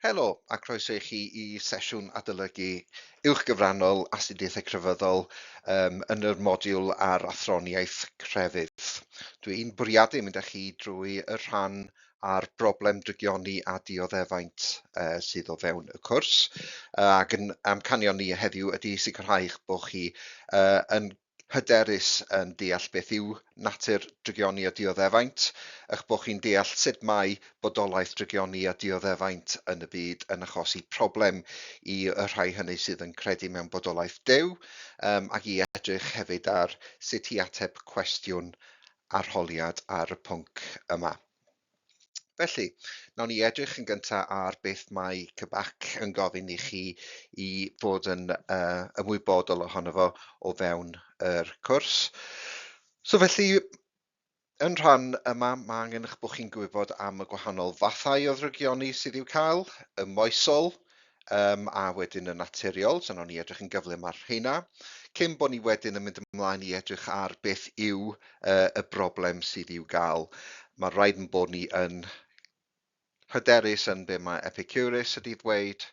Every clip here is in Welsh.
Helo a croeso i chi i sesiwn adolygu uwchgyfrannol astudiaethau crefyddol um, yn yr modiwl ar athroniaeth crefydd. Dwi'n bwriadu mynd â chi drwy y rhan ar broblem drygioni a dioddefaint uh, sydd o fewn y cwrs. Ac yn amcanion ni heddiw ydy sicrhau eich bod chi uh, yn hyderus yn deall beth yw natur drygioni a dioddefaint, eich bod chi'n deall sut mae bodolaeth drygioni a dioddefaint yn y byd yn achosi problem i y rhai hynny sydd yn credu mewn bodolaeth Duw, um, ac i edrych hefyd ar sut i ateb cwestiwn arholiad ar y pwnc yma. Felly, nawn ni edrych yn gyntaf ar beth mae CBAC yn gofyn i chi i fod yn uh, ymwybodol ohono fo o fewn yr cwrs. So felly, yn rhan yma, mae angen eich bod chi'n gwybod am y gwahanol fathau o ddrygioni sydd i'w cael, y moesol, um, a wedyn y naturiol, so nawn ni edrych yn gyflym ar rheina, cyn bod ni wedyn yn mynd ymlaen i edrych ar beth yw uh, y broblem sydd i'w gael. Mae rhaid yn bod ni yn hyderus yn be mae Epicurus wedi ddweud,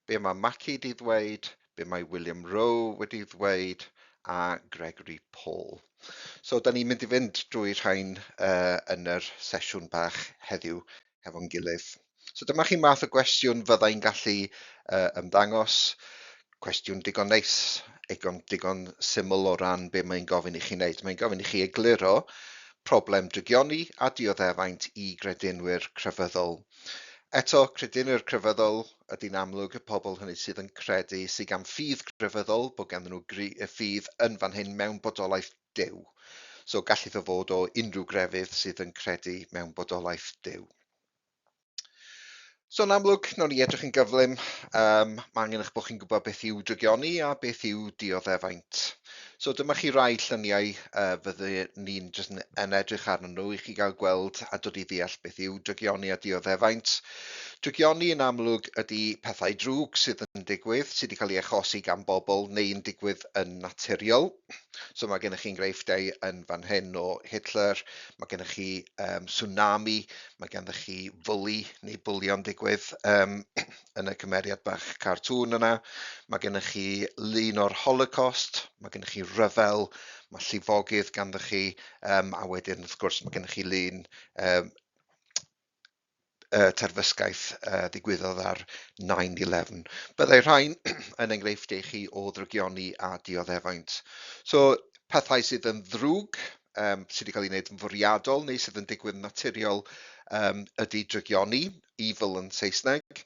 be mae Mackie wedi ddweud, be mae William Rowe wedi ddweud, a Gregory Paul. So, da ni'n mynd i fynd drwy rhain uh, yn yr sesiwn bach heddiw hefo'n gilydd. So dyma chi math o gwestiwn fyddai'n gallu uh, ymddangos. Cwestiwn digon neis, egon digon syml o ran be mae'n gofyn i chi wneud. Mae'n gofyn i chi egluro problem drygioni a dioddefaint i gredinwyr crefyddol. Eto, credinwyr crefyddol ydy'n amlwg y pobl hynny sydd yn credu, sydd gan ffydd grefyddol, bod ganddyn nhw ffydd yn fan hyn mewn bodolaeth Duw. So gallith o fod o unrhyw grefydd sydd yn credu mewn bodolaeth Duw. So yn amlwg, nawn ni edrych yn gyflym. Um, mae angen eich bod chi'n gwybod beth yw drygioni a beth yw dioddefaint. So dyma chi rai lluniau uh, fydde ni'n jyst yn, yn edrych arnyn nhw i chi gael gweld a dod i ddeall beth yw drygioni a dioddefaint. Drygioni yn amlwg ydy pethau drwg sydd yn digwydd, sydd wedi cael ei achosi gan bobl neu'n digwydd yn naturiol. So mae gennych chi enghreifftiau yn fan hyn o Hitler, mae gennych chi um, tsunami, mae gennych chi fwli neu bwlio'n digwydd um, yn y cymeriad bach cartŵn yna, mae gennych chi lun o'r Holocaust, mae gennych chi ryfel, mae llifogydd ganddo chi, um, a wedyn wrth gwrs mae gennych chi lun um, terfysgaeth ddigwyddodd ar 9/11. Byddai rhain yn enghreifftiau i chi o ddrygioni a dioddefaint. So, pethau sydd yn ddrwg, um, sydd wedi cael ei wneud yn fwriadol neu sydd yn digwydd naturiol um, ydy drygioni, evil yn Saesneg,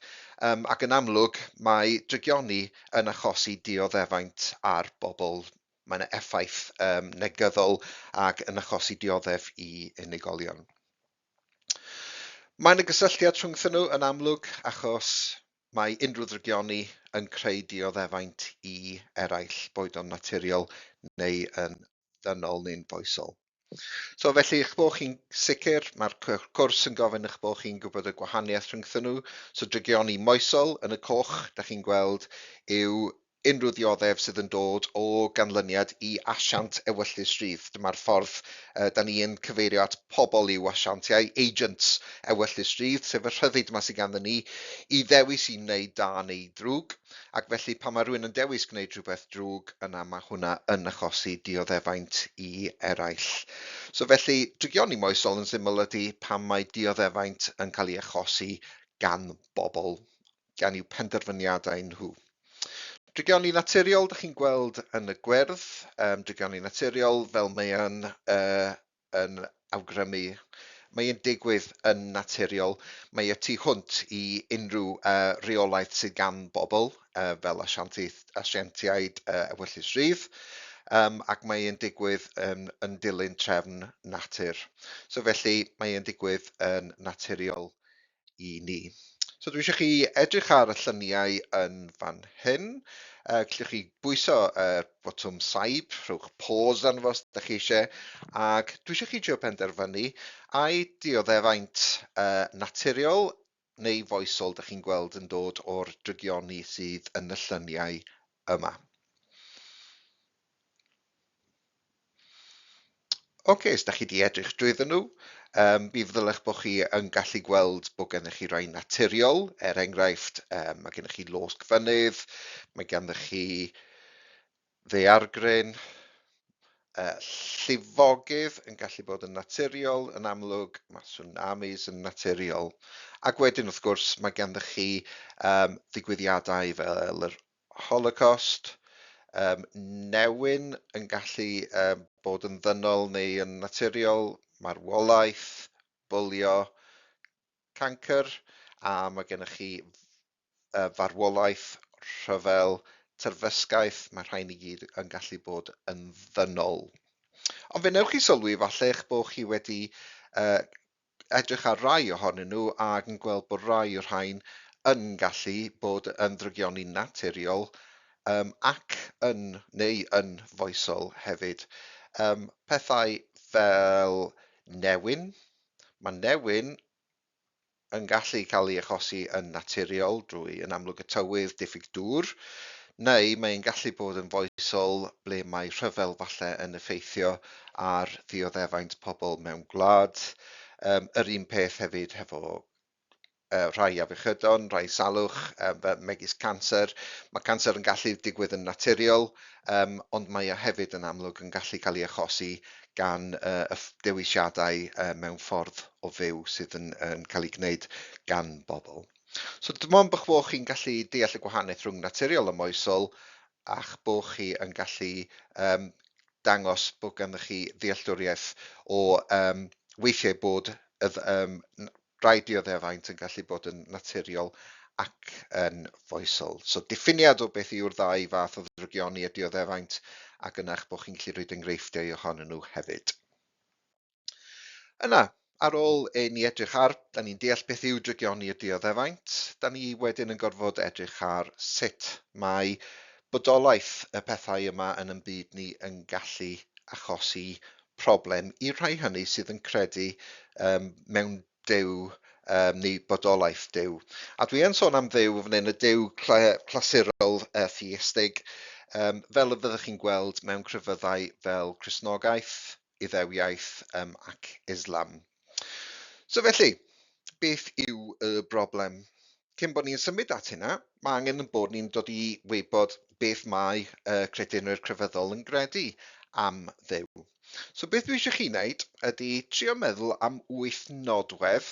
um, ac yn amlwg mae drygioni yn achosi dioddefaint ar bobl. Mae yna effaith um, negyddol ac yn achosi dioddef i unigolion. Mae yna gysylltiad rhwngthyn nhw yn amlwg, achos mae unrhyw ddrygioni yn creu dioddefaint i eraill, boed o'n naturiol neu yn ddynol neu'n foesol. So felly, eich bod chi'n sicr, mae'r cwrs yn gofyn eich bod chi'n gwybod y gwahaniaeth rhwngthyn nhw. So drygioni moesol yn y coch, da chi'n gweld, yw unrhyw ddioddef sydd yn dod o ganlyniad i asiant ewyllys rhydd. Dyma'r ffordd uh, da ni yn cyfeirio at pobl i'w asiantiau, agents ewyllys rhydd, sef y rhyddid yma sydd ganddyn ni i ddewis i wneud da neu drwg. Ac felly pan mae rhywun yn dewis gwneud rhywbeth drwg, yna mae hwnna yn achosi dioddefaint i eraill. So felly, drygioni moesol yn syml ydy pan mae dioddefaint yn cael ei achosi gan bobl gan i'w penderfyniadau nhw. Drygioni naturiol, dych chi'n gweld yn y gwyrdd, um, drygioni naturiol fel mae yn, uh, yn awgrymu, mae yn digwydd yn naturiol, mae y tu hwnt i unrhyw uh, reolaeth sydd gan bobl, uh, fel asiantiaid uh, ewyllys rhydd, um, ac mae yn digwydd yn, yn dilyn trefn natur. So felly mae yn digwydd yn naturiol i ni. So dwi eisiau chi edrych ar y lluniau yn fan hyn. Gallwch chi bwyso y botwm saib, rhowch pause arno fo os ydych chi eisiau, ac dwi eisiau chi drio penderfynu ai dioddefaint uh, naturiol neu foesol ydych chi'n gweld yn dod o'r drygioni sydd yn y lluniau yma. Oce, os da chi wedi edrych drwyddyn nhw, Mi ddylech bod chi yn gallu gweld bod gennych chi rai naturiol, er enghraifft, mae gennych chi losg fynydd, mae gennych chi ddaeargryn, llifogydd yn gallu bod yn naturiol, yn amlwg, mae tsunamis yn naturiol. Ac wedyn, wrth gwrs, mae ganddoch chi ddigwyddiadau fel yr Holocaust, newyn yn gallu bod yn ddynol neu yn naturiol, marwolaeth, bwlio, cancr, a mae gennych chi farwolaeth, rhyfel, terfysgaeth, mae rhain i gyd yn gallu bod yn ddynol. Ond fe wnewch chi sylwi falle eich bod chi wedi edrych ar rai ohonyn nhw ac yn gweld bod rai o'r rhain yn gallu bod yn ddrygioni naturiol ac yn neu yn foesol hefyd. Pethau fel newyn. Mae newyn yn gallu cael ei achosi yn naturiol drwy, yn amlwg, y tywydd, diffyg dŵr, neu mae'n gallu bod yn foesol ble mae rhyfel falle yn effeithio ar ddioddefaint pobl mewn gwlad. Yr un peth hefyd hefo rhai afiechydon, rhai salwch, fel megis canser. Mae canser yn gallu digwydd yn naturiol, ond mae o hefyd yn amlwg yn gallu cael ei achosi gan y dewisiadau mewn ffordd o fyw sydd yn cael ei gwneud gan bobl. So dim ond bod chi'n gallu deall y gwahaniaeth rhwng naturiol a moesol, a'ch bod chi yn gallu dangos bod ganddoch chi ddealltwriaeth o weithiau bod y rhai dioddefaint yn gallu bod yn naturiol ac yn foesol. So diffiniad o beth yw'r ddau fath o ddrygioni a dioddefaint, ac yna eich bod chi'n gallu rhoi enghreifftiau ohonyn nhw hefyd. Yna, ar ôl i ni edrych ar, da ni'n deall beth yw drygioni a dioddefaint, da ni wedyn yn gorfod edrych ar sut mae bodolaeth y pethau yma yn ein byd ni yn gallu achosi problem i'r rhai hynny sydd yn credu mewn Duw neu bodolaeth Duw. A dwi yn sôn am Dduw fan hyn, y Duw clasurol theistig, fel y fyddwch chi'n gweld mewn crefyddau fel Cristnogaeth, Iddewiaeth ac Islam. So felly, beth yw y broblem? Cyn bod ni'n symud at hynna, mae angen yn bod ni'n dod i wybod beth mae y credinwyr crefyddol yn gredu am Dduw. So beth dwi eisiau chi wneud ydy trio meddwl am wyth nodwedd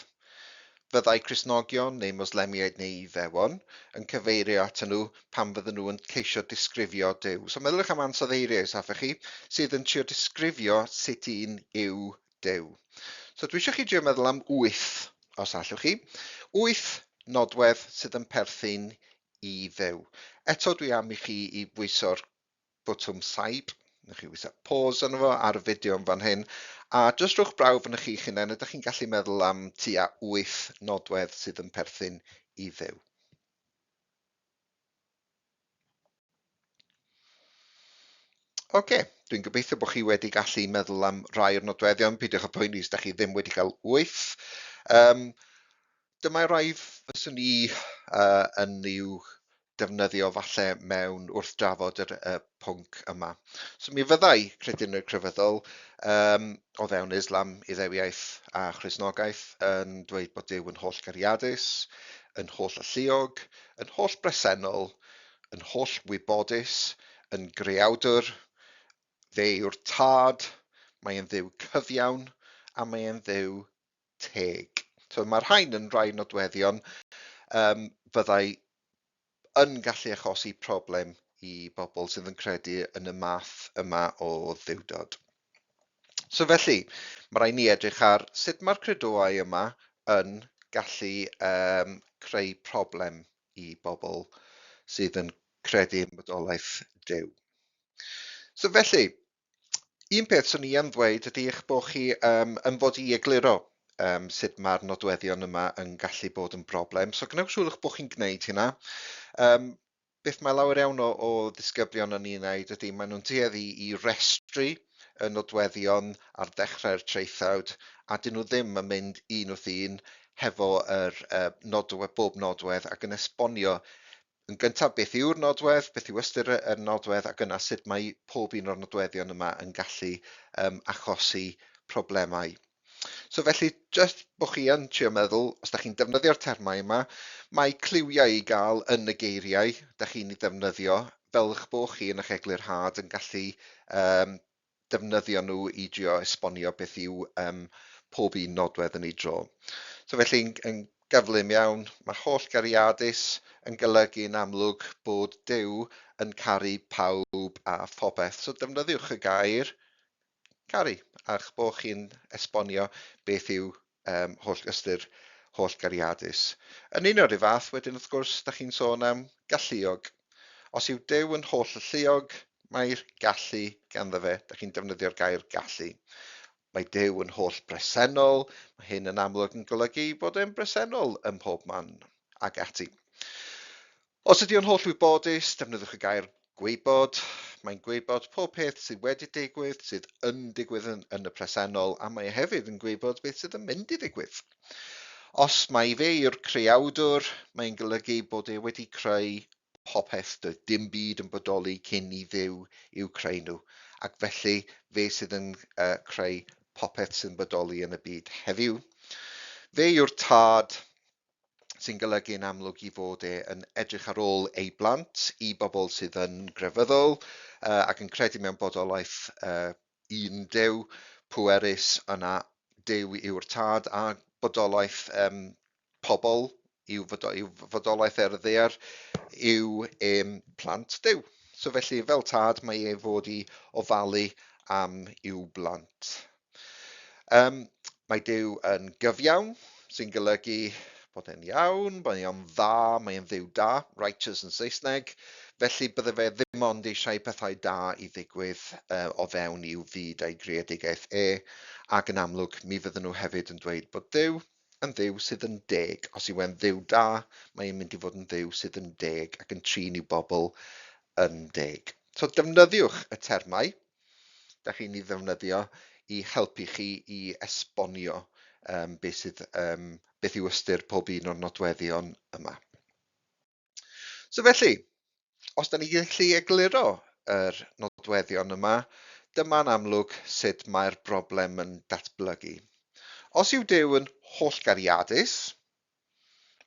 fyddai Cristnogion neu Moslemiaid neu Iddewon yn cyfeirio atyn nhw pan fydden nhw yn ceisio disgrifio Duw. So meddyliwch am ansoddeiriau os hoffech chi sydd yn trio disgrifio sut un yw Duw. So dwi eisiau chi drio meddwl am wyth, os allwch chi. Wyth nodwedd sydd yn perthyn i Dduw. Eto dwi am i chi i bwyso'r botwm saib, newch chi bwyso pause arno fo ar y fideo yn fan hyn, a jyst rhowch brawf yn chi'ch hunain, ydych chi'n gallu meddwl am tua wyth nodwedd sydd yn perthyn i Dduw. Oce, dwi'n gobeithio bod chi wedi gallu meddwl am rai o'r nodweddion. Peidiwch â poeni os da chi ddim wedi cael wyth. Dyma rai fyswn i yn i'w defnyddio falle mewn wrth drafod yr pwnc yma. So mi fyddai credinwyr crefyddol o fewn Islam, Iddewiaeth a Christnogaeth yn dweud bod Duw yn holl gariadus, yn holl alluog, yn holl bresennol, yn holl wybodus, yn greawdwr, fe yw'r tad, mae e'n Dduw cyfiawn, a mae e'n Dduw teg. So mae'r rhain yn rhai nodweddion fyddai yn gallu achosi problem i bobl sydd yn credu yn y math yma o dduwdod. So felly, mae rhaid ni edrych ar sut mae'r credoau yma yn gallu creu problem i bobl sydd yn credu yn bodolaeth Duw. So felly, un peth swn i yn ddweud ydy eich bod chi yn fod i egluro sut mae'r nodweddion yma yn gallu bod yn broblem. So gwnewch siŵr eich bod chi'n gwneud hynna. Beth mae lawer iawn o ddisgyblion yn ei wneud ydy maen nhw'n tueddu i restru y nodweddion ar ddechrau'r traethawd a dyn nhw ddim yn mynd un wrth un hefo yr nodwedd, bob nodwedd ac yn esbonio yn gyntaf beth yw'r nodwedd, beth yw ystyr y nodwedd ac yna sut mae pob un o'r nodweddion yma yn gallu achosi problemau. So felly, jyst bod chi yn trio meddwl, os da chi'n defnyddio'r termau yma, mae cliwiau i gael yn y geiriau da chi'n ei ddefnyddio, fel eich bod chi yn eich eglurhad yn gallu defnyddio nhw i drio esbonio beth yw pob un nodwedd yn ei dro. So felly, yn gyflym iawn, mae holl gariadus yn golygu yn amlwg bod Duw yn caru pawb a phopeth. So defnyddiwch y gair caru, a'ch bod chi'n esbonio beth yw holl ystyr holl gariadus. Yn un o'r fath, wedyn wrth gwrs, da chi'n sôn am galluog. Os yw Duw yn holl alluog, mae'r gallu ganddo fe. Da chi'n defnyddio'r gair gallu. Mae Duw yn holl bresennol. Mae hyn yn amlwg yn golygu bod e'n bresennol ym mhob man ac ati. Os ydy o'n holl wybodus, defnyddiwch y gair gwybod. Mae'n gwybod pob peth sydd wedi digwydd, sydd yn digwydd yn y presennol, a mae e hefyd yn gwybod beth sydd yn mynd i ddigwydd. Os mai fe yw'r creawdwr, mae'n golygu bod e wedi creu popeth, doedd dim byd yn bodoli cyn i Dduw i'w creu nhw, ac felly fe sydd yn creu popeth sy'n bodoli yn y byd heddiw. Fe yw'r tad, sy'n golygu yn amlwg i fod e yn edrych ar ôl ei blant, i bobl sydd yn grefyddol ac yn credu mewn bodolaeth un Duw pwerus, yna Duw yw'r tad a bodolaeth pobl i'w fodolaeth ar y ddaear yw plant Duw. So felly, fel tad, mae e fod i ofalu am i'w blant. Mae Duw yn gyfiawn, sy'n golygu bod e'n iawn, bod e'n dda, mae e'n Dduw da, righteous yn Saesneg. Felly bydde fe ddim ond eisiau pethau da i ddigwydd o fewn i'w fyd a'i greadigaeth e, ac yn amlwg mi fydden nhw hefyd yn dweud bod Duw yn Dduw sydd yn deg. Os yw e'n Dduw da, mae e'n mynd i fod yn Dduw sydd yn deg ac yn trin i'w bobl yn deg. So defnyddiwch y termau da chi'n ei ddefnyddio i helpu chi i esbonio beth yw ystyr pob un o'r nodweddion yma. So felly, os da ni gallu egluro yr nodweddion yma, dyma'n amlwg sut mae'r broblem yn datblygu. Os yw Duw yn hollgariadus,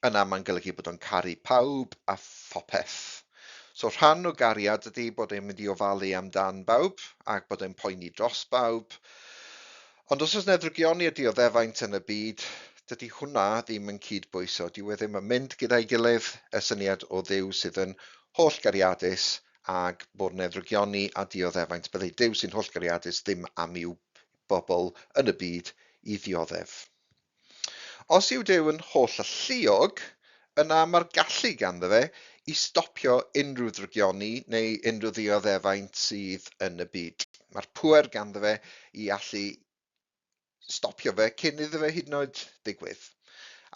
yna mae'n golygu bod o'n caru pawb a phopeth. So rhan o gariad ydy bod e'n mynd i ofalu amdan bawb ac bod e'n poeni dros bawb. Ond os oes 'na ddrygioni a dioddefaint yn y byd, dydy hwnna ddim yn cydbwyso. Dyw e ddim yn mynd gyda'i gilydd, y syniad o Dduw sydd yn holl gariadus ac bod 'na ddrygioni a dioddefaint. Byddai Duw sy'n holl gariadus ddim am i'w bobl yn y byd i ddioddef. Os yw Duw yn holl alluog, yna mae'r gallu ganddo fe i stopio unrhyw ddrygioni neu unrhyw ddioddefaint sydd yn y byd. Mae'r pŵer ganddo fe i allu stopio fe cyn iddo fe hyd yn oed ddigwydd.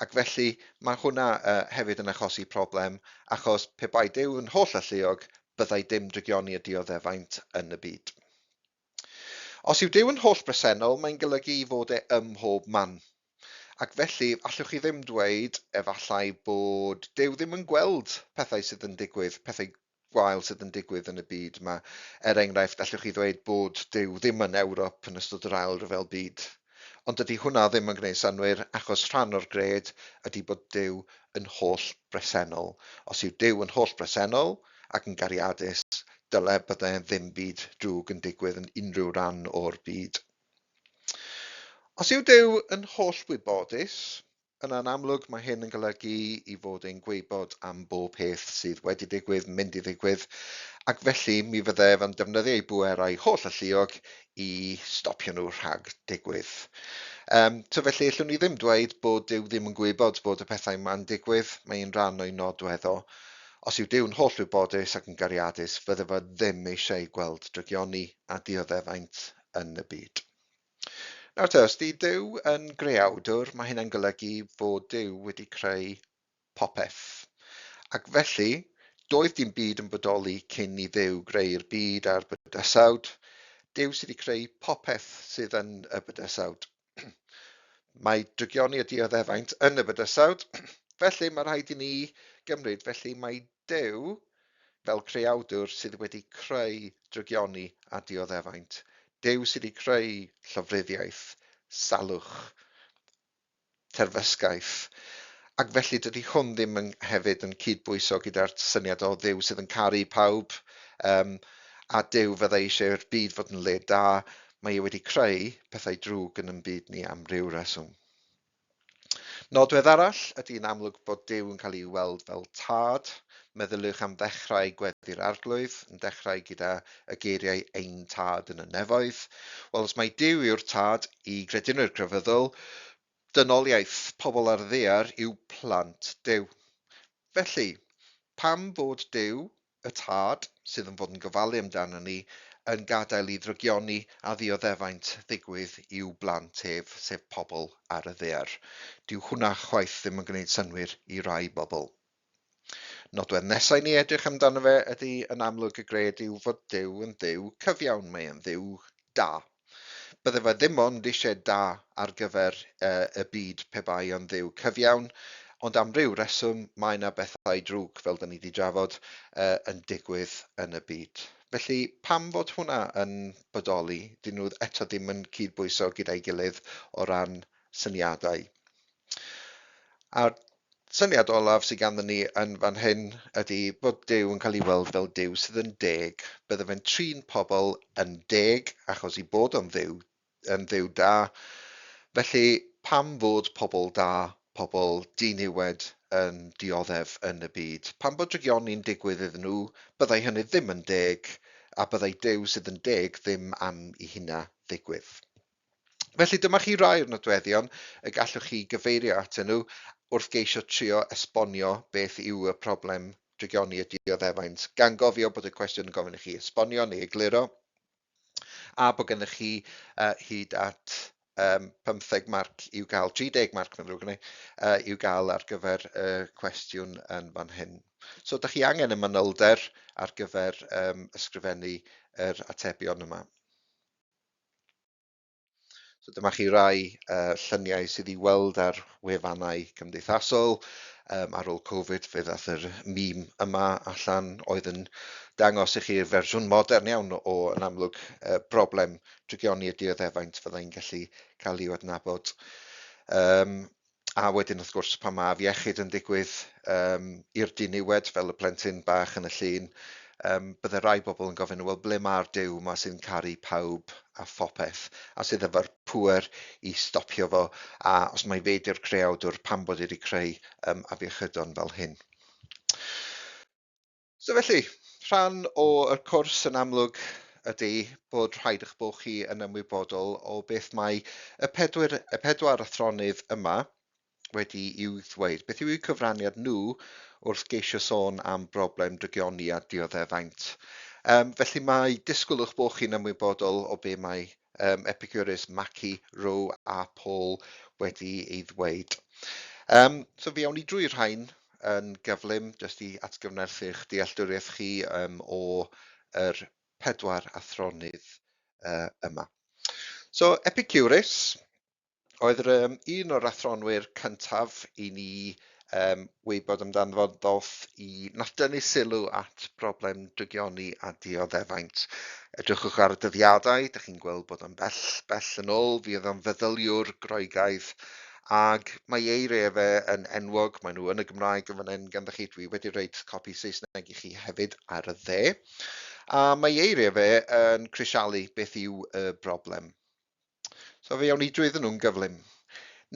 Ac felly mae hwnna hefyd yn achosi problem, achos pe bai Duw yn holl alluog, byddai dim drygioni a dioddefaint yn y byd. Os yw Duw yn holl bresennol, mae'n golygu ei fod e ym mhob man. Ac felly, allwch chi ddim dweud efallai bod Duw ddim yn gweld pethau sydd yn digwydd, pethau gwael sydd yn digwydd yn y byd yma. Er enghraifft, allwch chi ddweud bod Duw ddim yn Ewrop yn ystod yr Ail Ryfel Byd. Ond dydy hwnna ddim yn gwneud synnwyr, achos rhan o'r gred ydy bod Duw yn holl bresennol. Os yw Duw yn holl bresennol ac yn gariadus, dyle bydde ddim byd drwg yn digwydd yn unrhyw ran o'r byd. Os yw Duw yn holl wybodus, yna'n amlwg mae hyn yn golygu i fod e'n gwybod am bob peth sydd wedi digwydd, mynd i ddigwydd, ac felly mi fydde fe'n defnyddio ei bwerau holl alluog i stopio nhw rhag digwydd. So felly allwn ni ddim dweud bod Duw ddim yn gwybod bod y pethau yma'n digwydd, mae'n rhan o'i nodwedd o. Os yw Duw'n holl wybodus ac yn gariadus, fydde fo ddim eisiau gweld drygioni a dioddefaint yn y byd. Nawr te, os 'di Duw yn greawdwr, mae hynna'n golygu fod Duw wedi creu popeth. Ac felly, doedd dim byd yn bodoli cyn i Dduw greu'r byd a'r bydysawd. Duw sydd wedi creu popeth sydd yn y bydysawd. Mae drygioni a dioddefaint yn y bydysawd, felly mae rhaid i ni gymryd, felly mae Duw fel creawdwr sydd wedi creu drygioni a dioddefaint. Duw sydd wedi creu llofruddiaeth, salwch, terfysgaeth. Ac felly dydy hwn ddim yn hefyd yn cydbwyso gyda'r syniad o Dduw sydd yn caru pawb, a Duw fyddai eisiau i'r byd fod yn le da. Mae e wedi creu pethau drwg yn ein byd ni am ryw reswm. Nodwedd arall ydy yn amlwg bod Duw yn cael ei weld fel tad. Meddyliwch am ddechrau Gweddi'r Arglwydd, yn dechrau gyda y geiriau Ein Tad yn y Nefoedd. Wel, os mai Duw yw'r tad i gredinwyr crefyddol, dynoliaeth pobl ar y ddaear yw plant Duw. Felly, pam fod Duw, y Tad, sydd yn fod yn gofalu amdano ni, yn gadael i ddrygioni a ddioddefaint ddigwydd i'w blant ef, sef pobl ar y ddaear? Dyw hwnna chwaith ddim yn gwneud synnwyr i rai bobl. Nodwedd nesaf i ni edrych amdano fe ydy, yn amlwg, y gred yw fod Duw yn Dduw cyfiawn, mae e'n Dduw da. Bydde fe ddim ond eisiau da ar gyfer y byd pe bai o'n Dduw cyfiawn, ond am ryw reswm mae yna bethau drwg, fel da ni wedi drafod, yn digwydd yn y byd. Felly pam fod hwnna yn bodoli? Dyn nhw eto ddim yn cydbwyso gyda'i gilydd o ran syniadau. A'r syniad olaf sydd ganddyn ni yn fan hyn ydy bod Duw yn cael ei weld fel Duw sydd yn deg. Bydde fe'n trin pobl yn deg achos i bod o'n Dduw, yn Dduw da. Felly pam fod pobl da, pobl diniwed yn dioddef yn y byd? Pam bod drygioni'n digwydd iddyn nhw, byddai hynny ddim yn deg, a byddai Duw sydd yn deg ddim am i hynna ddigwydd. Felly dyma chi rai o'r nodweddion y gallwch chi gyfeirio atyn nhw wrth geisio trio esbonio beth yw y problem drygioni a dioddefaint, gan gofio bod y cwestiwn yn gofyn i chi esbonio neu egluro, a bod gennych chi hyd at 15 marc i'w gael, 30 marc mae'n ddrwg gen i, i'w gael ar gyfer y cwestiwn yn fan hyn. So, da chi angen y manylder ar gyfer ysgrifennu yr atebion yma. So dyma chi rai lluniau sydd i weld ar wefannau cymdeithasol. Ar ôl Covid fe ddaeth yr meme yma allan oedd yn dangos i chi'r fersiwn modern iawn o, yn amlwg, broblem drygioni a dioddefaint fyddai'n gallu cael i'w adnabod. A wedyn, wrth gwrs, pan mae afiechyd yn digwydd i'r diniwed, fel y plentyn bach yn y llun, bydde rai bobl yn gofyn, wel, ble mae'r Duw yma sy'n caru pawb a phopeth, a sydd efo'r pŵer i stopio fo, a os mai fe 'di'r creawdwr, pam bod e wedi creu afiechydon fel hyn? So felly, rhan o'r cwrs yn amlwg ydy bod rhaid eich bod chi yn ymwybodol o beth mae y pedwar, y pedwar athronydd yma wedi i'w ddweud. Beth yw eu cyfraniad nhw wrth geisio sôn am broblem drygioni a dioddefaint? Felly mae disgwyl eich bod chi'n ymwybodol o be mae Epicurus, Mackie, Rowe a Paul wedi ei ddweud. So fi awn ni drwy'r rhain yn gyflym, jyst i atgyfnerthu'ch dealltwriaeth chi o yr pedwar athronydd yma. So, Epicurus oedd yr, un o'r athronwyr cyntaf i ni wybod amdano fo, ddoth i, nath dynnu sylw at broblem drygioni a dioddefaint. Edrychwch ar y dyddiadau, dych chi'n gweld bod o'n bell, bell yn ôl, fi oedd o'n feddyliwr Groegaidd Ac mae ei eiriau fe yn enwog, maen nhw yn y Gymraeg yn fan hyn ganddo chi, dwi wedi rhoid copi Saesneg i chi hefyd ar y dde. A mae ei eiriau fe yn crisialu beth yw y broblem. So fe awn ni drwyddyn nhw'n gyflym.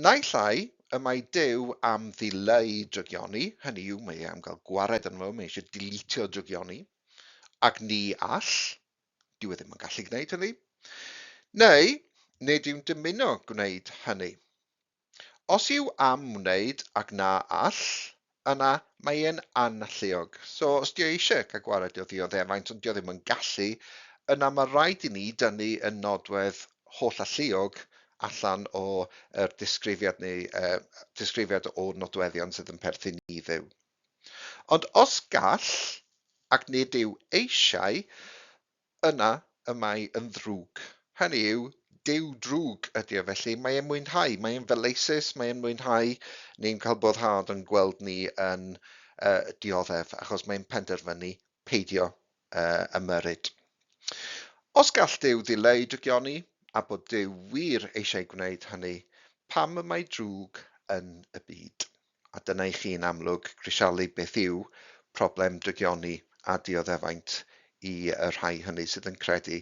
Naill ai y mae Duw am ddileu drygioni, hynny yw mae e am gael gwared arno fo, mae eisiau dilitio drygioni, ac ni all, Dyw e ddim yn gallu gwneud hynny. Neu, nid yw'n dymuno gwneud hynny. Os yw am wneud ac na all, yna mae e'n analluog. So, os dio eisiau cael gwared o ddioddefaint ond dio ddim yn gallu, yna mae rhaid i ni dynnu y nodwedd hollalluog allan o yr disgrifiad neu disgrifiad o nodweddion sydd yn perthyn i Dduw. Ond os gall, ac nid yw eisiau, yna y mae yn ddrwg. Hynny yw, Duw drwg ydy o felly, mae e'n mwynhau, mae e'n faleisus, mae e'n mwynhau ni'n cael boddhad yn gweld ni yn dioddef, achos mae'n penderfynu peidio ymyrryd. Os gall Duw ddileu drygioni, a bod Duw wir eisiau gwneud hynny, pam y mae drwg yn y byd. A dyna i chi'n amlwg grisialu beth yw problem drygioni a dioddefaint i y rhai hynny sydd yn credu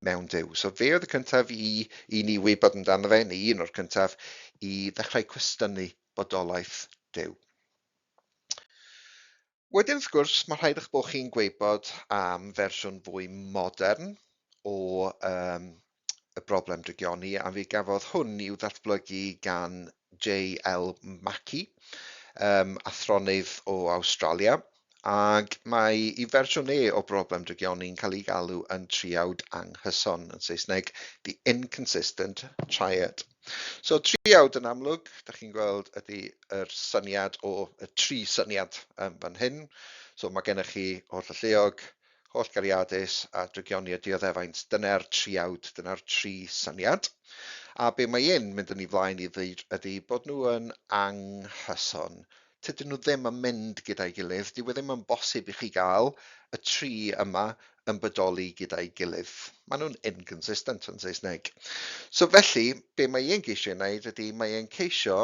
mewn Duw. So fe oedd y cyntaf i ni wybod amdano fe, neu un o'r cyntaf, i ddechrau cwestiynu bodolaeth Duw. Wedyn, wrth gwrs, mae rhaid eich bod chi'n gwybod am fersiwn fwy modern o y broblem drygioni, a fi gafodd hwn i'w ddatblygu gan J.L. Mackie, athronydd o Awstralia, ac mae i fersiwn e o broblem drygioni'n cael ei galw yn triawd anghyson, yn Saesneg, the inconsistent triad. So triawd yn amlwg, da chi'n gweld, ydy yr syniad o y tri syniad fan hyn. So mae gennych chi holl alluog, holl gariadus a drygioni a dioddefaint. Dyna'r triawd, dyna'r tri syniad. A be mae e'n mynd yn ei flaen i ddweud ydy bod nhw yn anghyson. Tydyn nhw ddim yn mynd gyda'i gilydd. Dyw e ddim yn bosib i chi gael y tri yma yn bodoli gyda'i gilydd. Maen nhw'n inconsistent yn Saesneg. So felly, be mae e'n ceisio ei wneud ydy mae e'n ceisio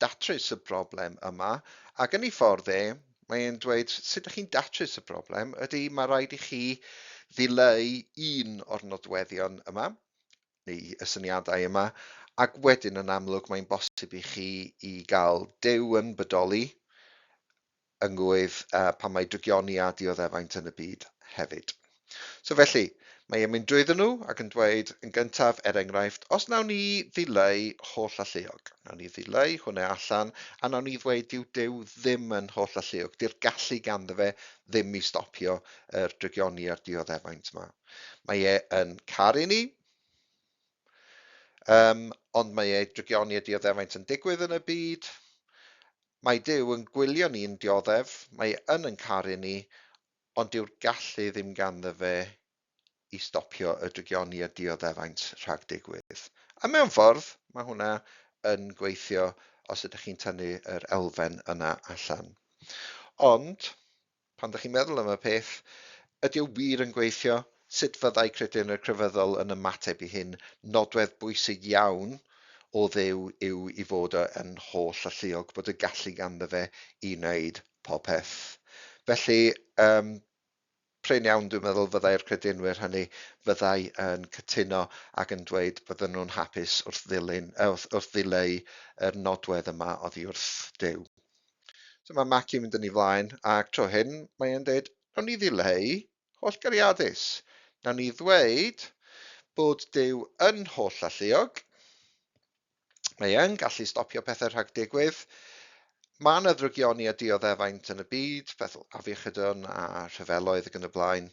datrys y broblem yma, ac yn ei ffordd e, mae e'n dweud sut ydych chi'n datrys y broblem ydy mae rhaid i chi ddileu un o'r nodweddion yma, neu y syniadau yma, ac wedyn yn amlwg mae'n bosib i chi i gael Duw yn bodoli yng ngwydd pan mae drygioni a dioddefaint yn y byd hefyd. So felly, mae e'n mynd drwyddyn nhw ac yn dweud, yn gyntaf, er enghraifft, os nawn ni ddileu holl alluog, nawn ni ddileu hwnna allan, a nawn ni ddweud dyw Duw ddim yn holl alluog, dyw'r gallu ganddo fe ddim i stopio yr drygioni a'r dioddefaint yma. Mae e yn caru ni, ond mae e drygioni a dioddefaint yn digwydd yn y byd. Mae Duw yn gwylio ni'n dioddef, mae e yn yn caru ni, ond dyw'r gallu ddim ganddo fe i stopio y drygioni a dioddefaint rhag digwydd. A mewn ffordd, mae hwnna yn gweithio os ydych chi'n tynnu yr elfen yna allan. Ond, pan ydych chi'n meddwl am y peth, ydy o wir yn gweithio? Sut fyddai credinwyr crefyddol yn ymateb i hyn? Nodwedd bwysig iawn o Dduw yw i fod o yn holl alluog, bod y gallu ganddo fe i wneud popeth. Felly, prin iawn dwi'n meddwl fyddai'r credinwyr hynny fyddai yn cytuno ac yn dweud bydden nhw'n hapus wrth ddilyn, wrth ddileu yr nodwedd yma oddi wrth Duw. So mae Mackie yn mynd yn ei flaen, ac tro hyn mae e'n dweud, nawn ni ddileu holl gariadus. Nawn ni ddweud bod Duw yn holl alluog. Mae e'n gallu stopio pethau rhag digwydd. Mae yna ddrygioni a dioddefaint yn y byd, beth afiechydon a rhyfeloedd ac yn y blaen.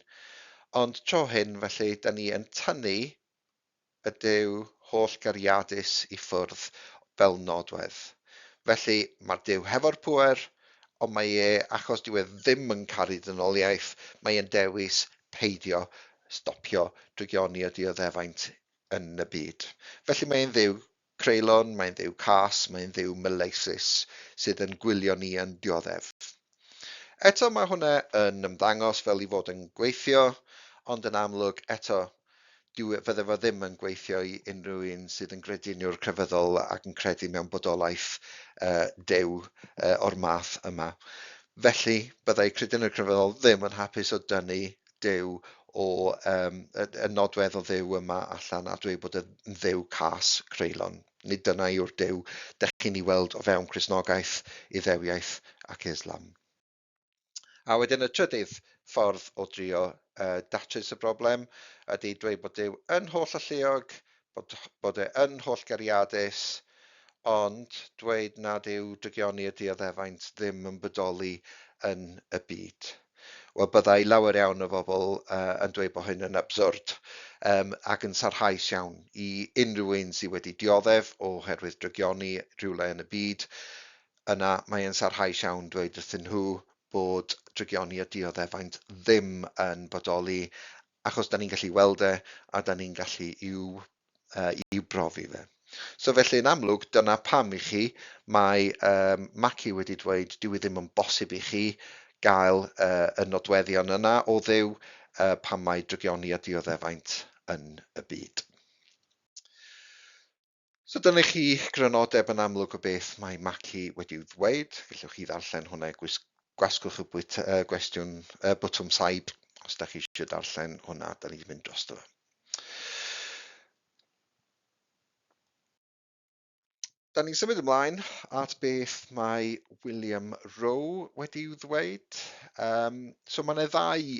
Ond tro hyn, felly, da ni yn tynnu y Duw holl gariadus i ffwrdd fel nodwedd. Felly, mae'r Duw hefo'r pŵer, ond mae e, achos dyw e ddim yn caru dynoliaeth, mae e'n dewis peidio stopio drygioni a dioddefaint yn y byd. Felly mae e'n Dduw creulon, mae'n Dduw cas, mae'n Dduw maleisus sydd yn gwylio ni yn dioddef. Eto mae hwnna yn ymddangos fel i fod yn gweithio, ond yn amlwg eto dyw e, fydde fo ddim yn gweithio i unrhyw un sydd yn grediniwr crefyddol ac yn credu mewn bodolaeth Duw o'r math yma. Felly, byddai credinwyr crefyddol ddim yn hapus o dynnu Duw o y nodwedd o Dduw yma allan a dweud bod yn Dduw cas creulon. Nid dyna yw'r Duw dych chi'n ei weld o fewn Cristnogaeth, Iddewiaeth ac Islam. A wedyn y trydydd ffordd o drio datrys y broblem ydy dweud bod Duw yn holl alluog, bod e yn holl gariadus, ond dweud nad yw drygioni a dioddefaint ddim yn bodoli yn y byd. Wel, byddai lawer iawn o bobl yn dweud bod hyn yn absurd ac yn sarhaus iawn i unrhyw un sydd wedi dioddef oherwydd drygioni rhywle yn y byd. Yna, mae e'n sarhaus iawn dweud wrthyn nhw bod drygioni a dioddefaint ddim yn bodoli, achos da ni'n gallu weld e a da ni'n gallu i'w brofi fe. So felly yn amlwg dyna pam i chi mae Mackie wedi dweud dyw e ddim yn bosib i chi gael y nodweddion yna o Dduw pan mae drygioni a dioddefaint yn y byd. So dyna chi grynodeb yn amlwg o beth mae Mackie wedi'i ddweud. Gallwch chi ddarllen hwnna, gwasgwch y bwyt, gwestiwn, botwm saib os da chi eisiau darllen hwnna, da ni wedi mynd drosto fe. Da ni'n symud ymlaen at beth mae William Rowe wedi'w ddweud. So mae yna ddau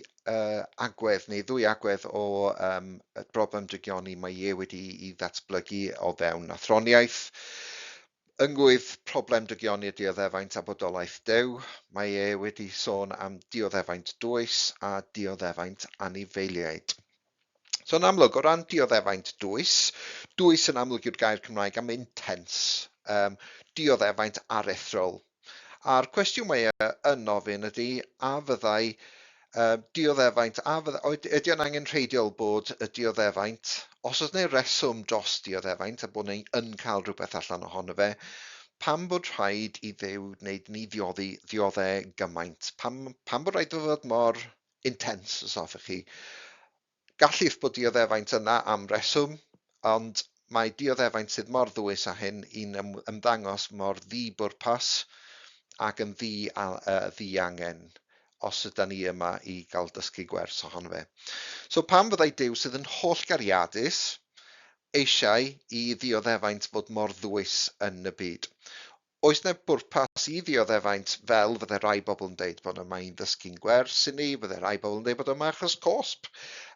agwedd neu ddwy agwedd o y broblem drygioni mae e wedi'i ddatblygu o fewn athroniaeth. Yngwydd problem drygioni a dioddefaint a bodolaeth Duw, mae e wedi sôn am dioddefaint dwys a dioddefaint anifeiliaid. So yn amlwg, o ran dioddefaint dwys, dwys yn amlwg yw'r gair Cymraeg am intense, dioddefaint aruthrol. A'r cwestiwn mae e yn ofyn ydy, a fyddai dioddefaint, a fydda, ydy o'n angenrheidiol bod y dioddefaint, os oes yna reswm dros dioddefaint a bod ni yn cael rhywbeth allan ohono fe, pam bod rhaid i Dduw wneud ni ddioddi, ddiodde gymaint? Pam, pam bod rhaid iddo fod mor intense, os hoffech chi? Gallith bod dioddefaint yna am reswm, ond mae dioddefaint sydd mor ddwys â hyn i'n ymddangos mor ddi-bwrpas ac yn ddi-angen os yda ni yma i gael dysgu gwers ohono fe. So pam fyddai Duw sydd yn hollgariadus eisiau i ddioddefaint fod mor ddwys yn y byd? Oes 'na bwrpas i ddioddefaint fel fydde rai bobl yn deud bod yma i'n ddysgu'n gwers i ni, fydde rai bobl yn deud bod yma achos cosb,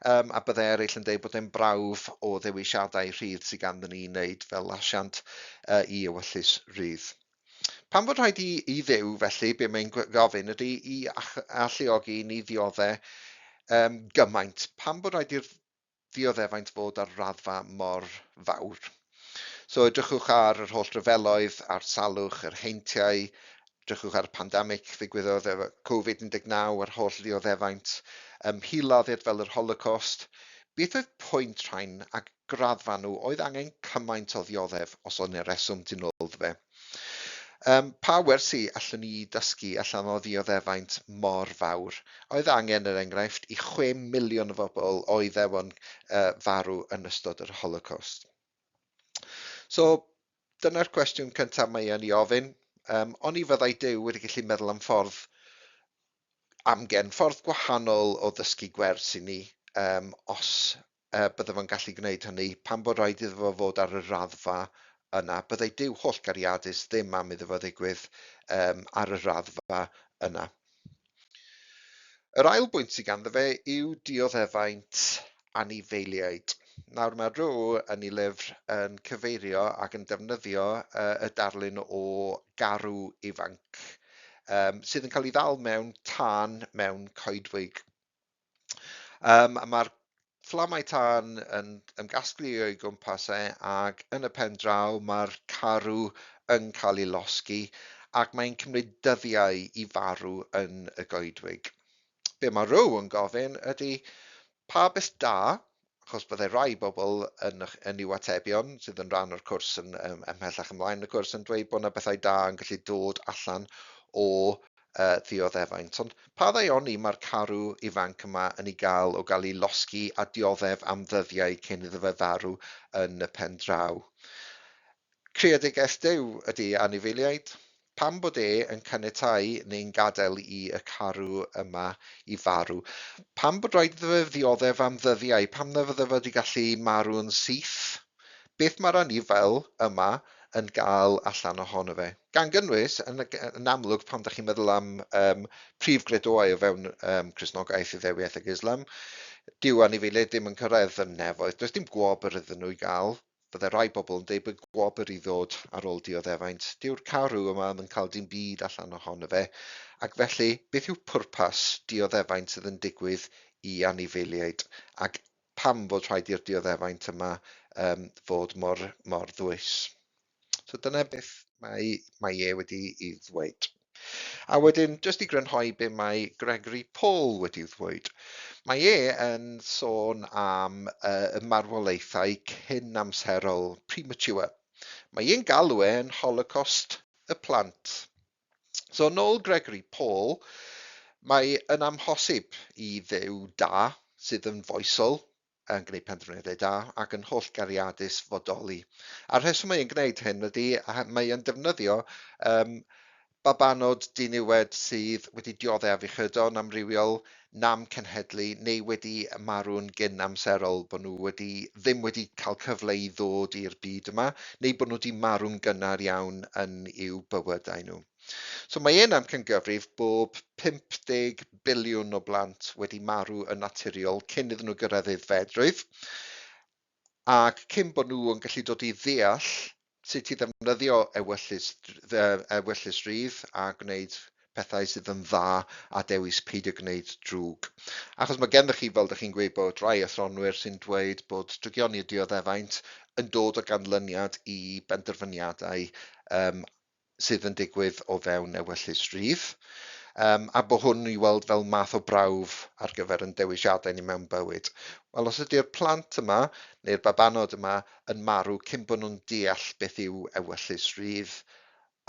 a bydde eraill yn deud bod e'n brawf o ddewisiadau rhydd sydd ganddyn ni i wneud fel asiant i ewyllys rydd. Pam fod rhaid i Dduw, felly, be mae'n gofyn ydy i alluogi ni ddiodde gymaint? Pam bod rhaid i'r ddioddefaint fod ar raddfa mor fawr? So edrychwch ar yr holl ryfeloedd, a'r salwch, yr heintiau, edrychwch ar y pandemig ddigwyddodd efo Covid-19 a'r holl ddioddefaint, hil-laddiad fel yr Holocaust. Beth oedd pwynt rhain a graddfa nhw? Oedd angen cymaint o ddioddef os oedd 'na reswm tu nôl iddo fe? Pa wersi allwn ni dysgu allan o ddioddefaint mor fawr? Oedd angen, er enghraifft, i 6 miliwn o bobl o Iddewon farw yn ystod yr Holocaust? So, dyna'r cwestiwn cyntaf mae yn ei ofyn. Oni fyddai Duw wedi gallu meddwl am ffordd amgen, ffordd gwahanol o ddysgu gwers i ni, os bydde fo'n gallu gwneud hynny, pam bod rhaid iddo fo fod ar y raddfa yna? Byddai Duw holl gariadus ddim am iddo fo ddigwydd ar y raddfa yna. Yr ail bwynt sydd ganddo fe yw dioddefaint anifeiliaid. Nawr mae Rowe yn ei lyfr yn cyfeirio ac yn defnyddio y darlun o garw ifanc sydd yn cael ei ddal mewn tân mewn coedwig. A mae'r fflamau tân yn ymgasglu o'i gwmpas e ac yn y pen draw mae'r carw yn cael ei losgi ac mae'n cymryd dyddiau i farw yn y goedwig. Be mae Rowe yn gofyn ydy pa beth da, achos byddai rai bobl yn i'w atebion sydd yn rhan o'r cwrs yn ymhellach ymlaen y cwrs yn dweud bod yna bethau da yn gallu dod allan o ddioddefaint. Ond pa ddaioni mae'r carw ifanc yma yn ei gael o gael ei losgi a dioddef am ddyddiau cyn iddo fe farw yn y pen draw? Creadigaeth Duw ydy anifeiliaid. Pam bod e yn caniatáu neu'n gadael i y carw yma i farw? Pam bod rhaid iddo fe ddioddef am ddyddiau? Pam na fydde fe wedi gallu marw yn syth? Beth mae'r anifail yma yn gael allan ohono fe? Gan gynnwys, yn amlwg, pan dach chi'n meddwl am prif gredoau o fewn Cristnogaeth, Iddewiaeth ac Islam, dyw anifeiliaid ddim yn cyrraedd y nefoedd. Does dim gwobr iddyn nhw i gael. Fydde rai bobl yn deud bod gwobr i ddod ar ôl dioddefaint. Dyw'r carw yma ddim yn cael dim byd allan ohono fe. Ac felly, beth yw pwrpas dioddefaint sydd yn digwydd i anifeiliaid? Ac pam fod rhaid i'r dioddefaint yma fod mor, mor ddwys? So dyna beth mae e wedi ei ddweud. A wedyn, jyst i grynhoi be mae Gregory Paul wedi ddweud. Mae e yn sôn am y marwolaethau cyn-amserol, premature. Mae e'n galw e yn Holocaust y plant. So, yn ôl Gregory Paul, mae yn amhosib i Dduw da, sydd yn foesol, yn gwneud penderfyniadau da ac yn holl gariadus fodoli. A'r rheswm mae e'n gwneud hyn ydy mae e'n defnyddio babanod diniwed sydd wedi dioddef afiechydon amrywiol, nam cenhedlu neu wedi marw'n gyn-amserol, bod nhw wedi ddim wedi cael cyfle i ddod i'r byd yma, neu bod nhw wedi marw'n gynnar iawn yn i'w bywydau nhw. So mae e'n amcangyfrif bob 50 biliwn o blant wedi marw yn naturiol cyn iddyn nhw gyrraedd aeddfedrwydd, ac cyn bod nhw yn gallu dod i ddeall sut i ddefnyddio ewyllys, ewyllys rydd a gwneud pethau sydd yn dda a dewis peidio gwneud drwg. Achos mae gennych chi, fel dych chi'n gwybod, rai athronwyr sy'n dweud bod drygioni a dioddefaint yn dod o ganlyniad i benderfyniadau sydd yn digwydd o fewn ewyllys rydd, a bod hwn i weld fel math o brawf ar gyfer yn dewisiadau ni mewn bywyd. Wel, os ydy'r plant yma, neu'r babanod yma, yn marw cyn bod nhw'n deall beth yw ewyllys rydd,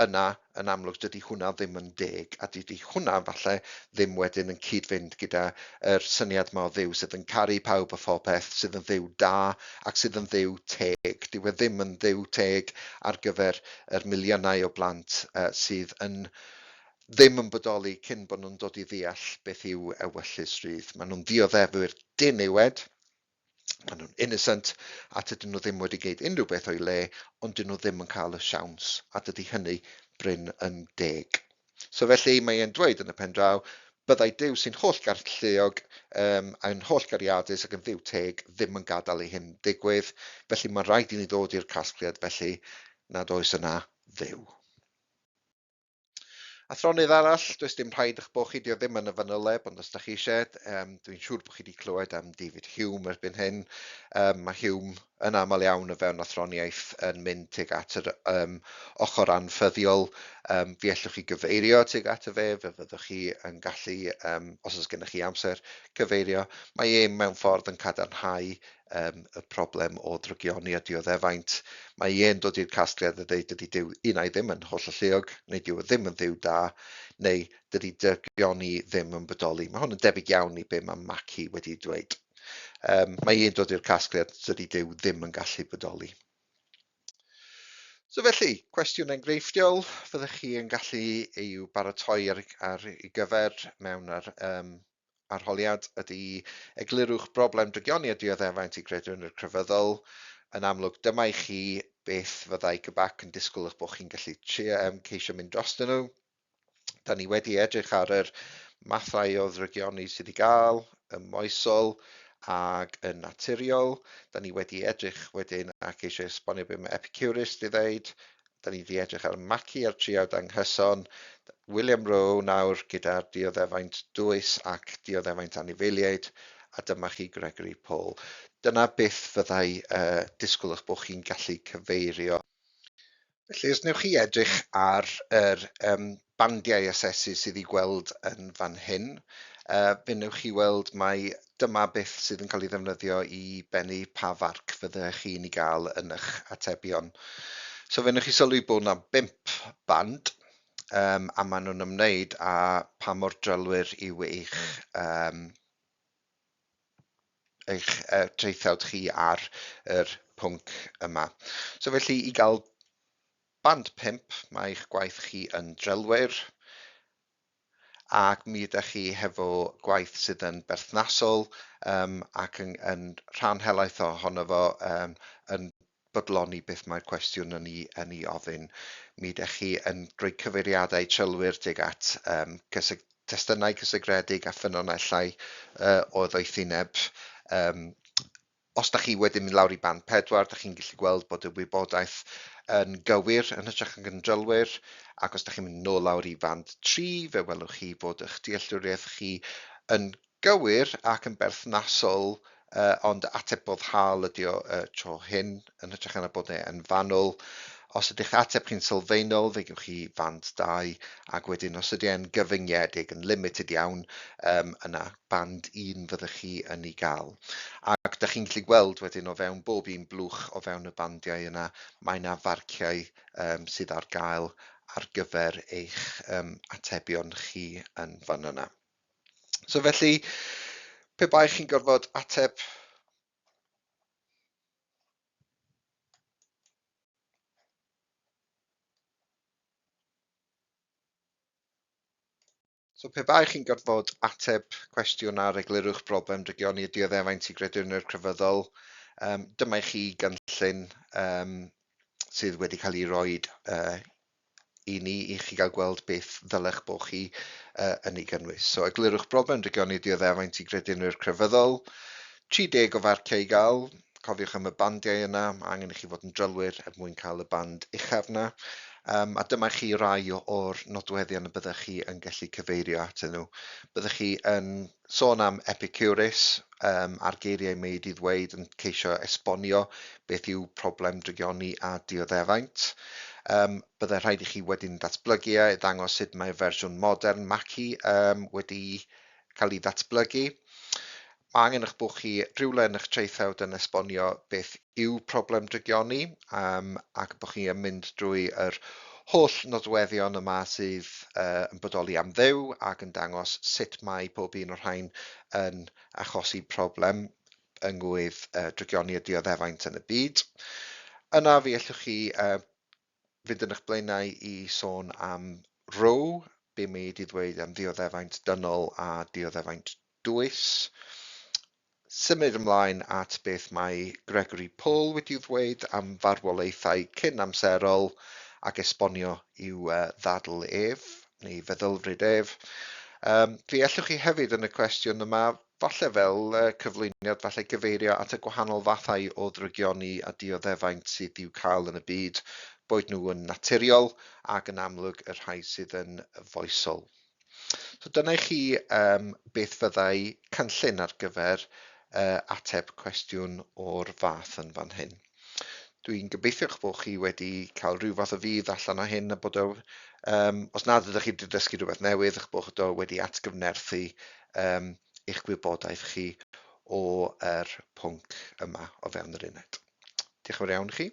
yna, yn amlwg, dydy hwnna ddim yn deg, a dydy hwnna falle ddim wedyn yn cyd-fynd gyda yr syniad 'ma o Dduw sydd yn caru pawb a phopeth, sydd yn Dduw da ac sydd yn Dduw teg. Dyw e ddim yn Dduw teg ar gyfer yr miliynau o blant sydd yn ddim yn bodoli cyn bod nhw'n dod i ddeall beth yw ewyllys rydd. Maen nhw'n ddioddefwyr diniwed, maen nhw'n innocent a tydyn nhw ddim wedi gwneud unrhyw beth o'i le, ond dyn nhw ddim yn cael y siawns, a dydy hynny brin yn deg. So felly mae e'n dweud yn y pen draw, byddai Duw sy'n holl galluog um, yn holl gariadus ac yn Dduw teg ddim yn gadael i hyn digwydd, felly mae'n rhaid i ni ddod i'r casgliad felly nad oes yna Dduw. Athronydd arall, does dim rhaid eich bod chi, dio ddim yn y fanyleb, ond os da chi eisiau, dwi'n siŵr bod chi wedi clywed am David Hume erbyn hyn. Mae Hume yn aml iawn o fewn athroniaeth yn mynd tuag at yr ochr anffyddiol. Fi allwch chi gyfeirio tuag ato fe, fe fyddwch chi yn gallu, os oes gennych chi amser, cyfeirio. Mae e mewn ffordd yn cadarnhau y problem o ddrygioni a dioddefaint. Mae e'n dod i'r casgliad a dweud dydy Duw un ai ddim yn hollalluog, neu dyw e ddim yn Dduw da, neu dydy drygioni ddim yn bodoli. Mae hwn yn debyg iawn i be mae Mackie wedi dweud. Mae e'n dod i'r casgliad dydy Duw ddim yn gallu bodoli. So felly, cwestiwn enghreifftiol fyddech chi yn gallu ei baratoi ar ei gyfer mewn arholiad ydy eglurwch broblem drygioni a dioddefaint i gredwyr crefyddol. Yn amlwg, dyma i chi beth fyddai CBAC yn disgwyl eich bod chi'n gallu ceisio mynd drostyn nhw. Da ni wedi edrych ar yr mathau o ddrygioni sydd i gael, y moesol ac y naturiol. Da ni wedi edrych wedyn ac eisiau esbonio beth mae Epicurus di ddeud. Da ni wedi edrych ar Mackie a'r triawd anghyson, William Rowe nawr gyda'r dioddefaint dwys ac dioddefaint anifeiliaid, a dyma chi Gregory Paul. Dyna beth fyddai disgwyl eich bod chi'n gallu cyfeirio. Felly, os wnewch chi edrych ar yr bandiau asesu sydd i gweld yn fan hyn, fe wnewch chi weld mai dyma beth sydd yn cael ei ddefnyddio i bennu pa farc fyddech chi'n ei gael yn eich atebion. So fe wnewch chi sylwi bod yna bump band, a maen nhw'n ymwneud â pa mor drylwyr yw eich traethawd chi ar yr pwnc yma. So felly i gael band 5, mae eich gwaith chi yn drylwyr, ac mi ydych chi hefo gwaith sydd yn berthnasol ac yn rhan helaeth ohono fo yn bodloni beth mae'r cwestiwn yn ei ofyn. Mi ydych chi yn rhoi cyfeiriadau trylwyr tuag at testunau cysegredig a ffynonellau o ddoethineb. Os da chi wedyn mynd lawr i band 4, da chi'n gallu gweld bod y wybodaeth yn gywir yn hytrach nag yn drylwyr, ac os da chi'n mynd nôl lawr i fand 3, fe welwch chi bod eich dealltwriaeth chi yn gywir ac yn berthnasol, ond ateb boddhaol ydi o y tro hyn, yn hytrach na bod e yn fanwl. Os ydych ateb chi'n sylfaenol, fe gewch chi fand 2, ac wedyn os ydy e'n gyfyngiedig, yn limited iawn, yna band 1 fyddwch chi yn ei gael. Ac da chi'n gallu gweld wedyn o fewn bob un blwch o fewn y bandiau yna, mae yna farciau sydd ar gael ar gyfer eich atebion chi yn fan yna. So felly, pe bai chi'n gorfod ateb So pe bai chi'n gorfod ateb cwestiwn ar eglurwch broblem drygioni a dioddefaint i gredinwyr crefyddol, dyma i chi gynllun sydd wedi cael ei roed i ni i chi gael gweld beth ddylech bod chi yn ei gynnwys. So eglurwch broblem drygioni a dioddefaint i gredinwyr crefyddol, 30 o farciau i gael, cofiwch am y bandiau yna, mae angen i chi fod yn drylwyr er mwyn cael y band uchaf yna. A dyma chi rai o'r nodweddion y byddech chi yn gallu cyfeirio atyn nhw. Byddech chi yn sôn am Epicurus a'r geiriau mae wedi ddweud yn ceisio esbonio beth yw problem drygioni a dioddefaint. Byddai rhaid i chi wedyn datblygu e i ddangos sut mae fersiwn modern Mackie wedi cael ei ddatblygu. Mae angen eich bod chi rhywle yn eich traethawd yn esbonio beth yw problem drygioni ac bod chi yn mynd drwy yr holl nodweddion yma sydd yn bodoli am Dduw ac yn dangos sut mae pob un o'r rhain yn achosi problem yng ngwydd drygioni a dioddefaint yn y byd. Yna fe allwch chi fynd yn eich blaenau i sôn am Roe, be mae wedi ddweud am ddioddefaint dynol a dioddefaint dwys. Symud ymlaen at beth mae Gregory Paul wedi ddweud am farwolaethau cyn amserol ac esbonio i'w ddadl ef, neu feddylfryd ef. Fe allwch chi hefyd yn y cwestiwn yma, falle fel cyflwyniad, falle gyfeirio at y gwahanol fathau o ddrygioni a dioddefaint sydd i'w cael yn y byd, boed nhw yn naturiol ac yn amlwg y rhai sydd yn foesol. So dyna i chi beth fyddai cynllun ar gyfer ateb cwestiwn o'r fath yn fan hyn. Dwi'n gobeithio eich bod chi wedi cael rhyw fath o fudd allan o hyn a bod o, os nad ydych chi wedi dysgu rhywbeth newydd, eich bod o wedi atgyfnerthu eich gwybodaeth chi o'r pwnc yma o fewn yr uned. Diolch yn fawr iawn i chi.